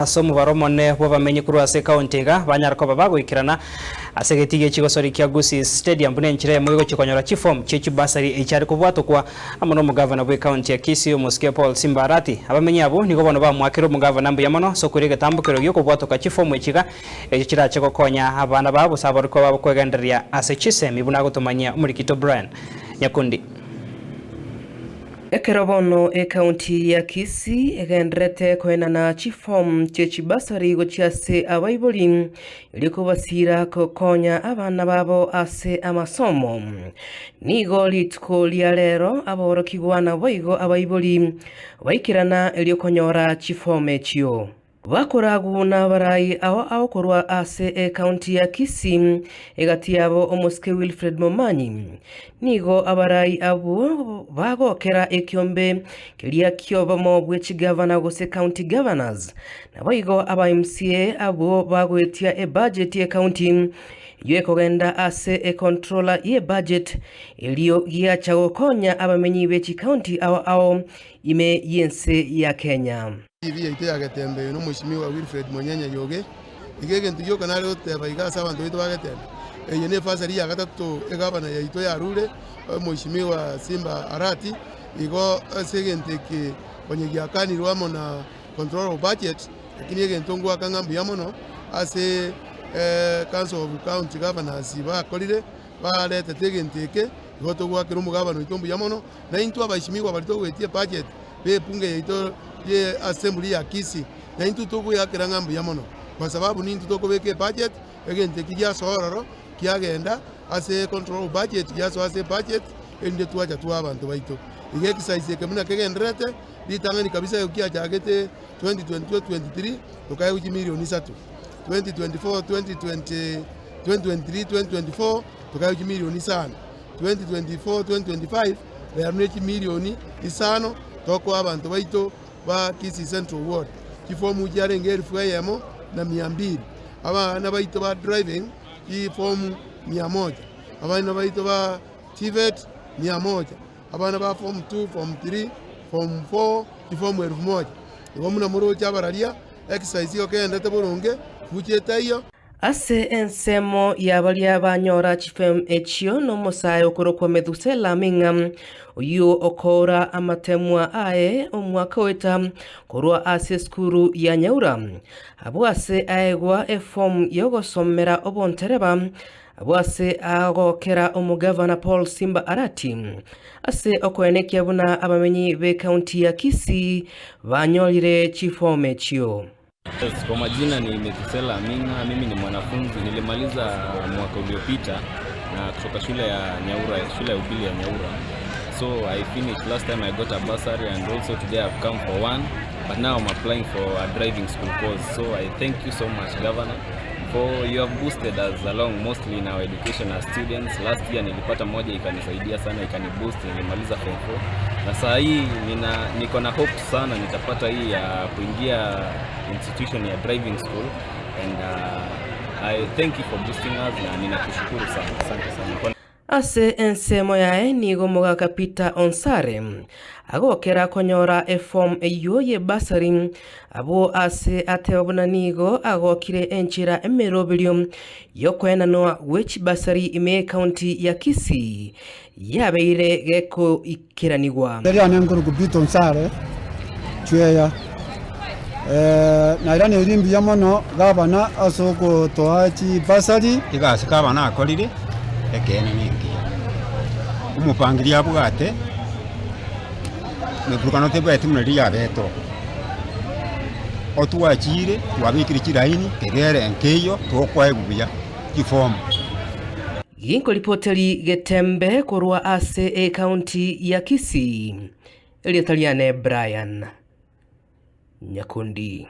Ase omobaro omonene bw'abamenyi korwa ase ekaunti iga banyare koba bagoikerana ase egetii gie chigosori kia Gusii Stadium buna enchera eyemo egochia konyora chiform chie chibasari echiare kobwatokwa amo nomogavana bw'ekaunti ya Kisii omosike Paul Simba Arati. Abamenyi abwo nigo bono bamoakire omogavana mbuya mono ase okoira egetambokero giokobwatoka chiform echi iga echio chirache gokonya abana babo gose aborokigwa babo kwegendereria ase chisemi buna agotomanyia omorikito Brian Nyakundi. Ekero bono ekaunti ya Kisii egendererete koenana chiform chie chibasari gochia ase abaibori erio kobasiira gokonya abana babo ase amasomo, nigo rituko ria rero aborokigwa naboigo abaibori baikerana erio konyora chiform echio. Bakoragwo nabarai ao ao korwa ase ekaunti ya Kisii, egati yabo omosike Wilfred Momanyi. Nigo abarai abwo bagokera ekiombe keria ki'obomo bwe chigavana gose county governors, naboigo aba MCA abwo bagoetia ebudget y'ecounty eyio ekogenda ase econtroller y'ebudget erio giacha gokonya abamenyi be chicounty ao ao ime y'ense ya Kenya. TV yaito ya Getembe oyo nomweshimiwa Wilfred Monyenye Yoge. Iga egento gioka nare goteba iga ase abanto baito ba Getembe, eye ne efasari ya gatato egavana yaito yarure omweshimiwa Simba Arati, igo ase egento eke onye giakanirwe amo na control of budget, lakini egento ngoaka ng'a mbuya mono ase council of county governors bakorire, baretete egento eke, igo togoakera omogabana oito mbuya mono, na intwe abaishimiwa baria togoetia ebudget b'ebunge yaito ye assembly ya Kisii, na intwe togoeakera ng'a mbuya mono, kwa sababu nintwe tokobeka ebudget, egento eki giasoa ororo, kiagenda ase control of budget, giasoa ase ebudget, erinde twacha twa abanto baito. Iga exercise eke buna kegendererete, ritang'ani kabisa ekero kiachagete 2022 23 tokaegwa chimilion isato, 2024 2020 2023 2024 tokaegwa chimilion isano. 2024, 2025 rero ne chimilioni isano tokoa abanto baito ba Kisii Central Ward. Chifomu chiarenge elfu eyemo na mia mbili, abana baito ba driving chifomu mia moja, abana baito ba TVET mia moja, abana ba form 2, form 3, form 4 chifomu elfu moja. Igo buna moroche abararia exercise igo kegenderete boronge, future etaiyo. Ase ensemo ya baria banyora chifemu echio nomosae okorokwa Methusela Ming'a, oyio okoora amatemwa aye omwaka oeta korwa ase esukuru ya Nyaura, abwo ase aegwa efomu yogosomera obontereba, abwo ase agokera omogavana Paul Simba Arati ase okoenekia buna abamenyi b'ecounty ya Kisii banyorire chifomu echio. Yes, kwa majina ni Methusela Aming'a, mimi ni mwanafunzi, nilimaliza mwaka uliopita na kutoka shule ya Nyaura, shule ya upili ya Nyaura. So I finished last time I got a bursary and also today I've come for one, but now I'm applying for a driving school course. So I thank you so much governor for you have boosted us along mostly in our education as students. Last year nilipata moja ikanisaidia sana ikaniboost, nilimaliza form 4 na saa hii nina niko na hope sana nitapata hii ya kuingia institution ya driving school and I thank you for boosting us na ninakushukuru sana, asante sana. Ase ensemo yaye nigo omogaka Peter Onsare agokera konyora eform eyio ye bursary abwo ase ateba buna nigo agokire enchera emeroberio yokoenanwa gwe chibasari ime y'ecounty ya Kisii yabeire gekoikeranigwa. Riria riane nkoruku Peter Onsare Chweya, nairaneirie mbuya mono gavana ase ogotoa chibasari. Egasi gavana akorire, ekeene nengiya. Omopangiria abwate, meburukano tebwati buna riria yabete oo. Otwachire, twabekire chilaini, kegere nkeiyo, tokoegwa buya chifomu. Ginkoripoteri Getembe korwa ase ecounty ya Kisii, erieta riane Brian Nyakundi.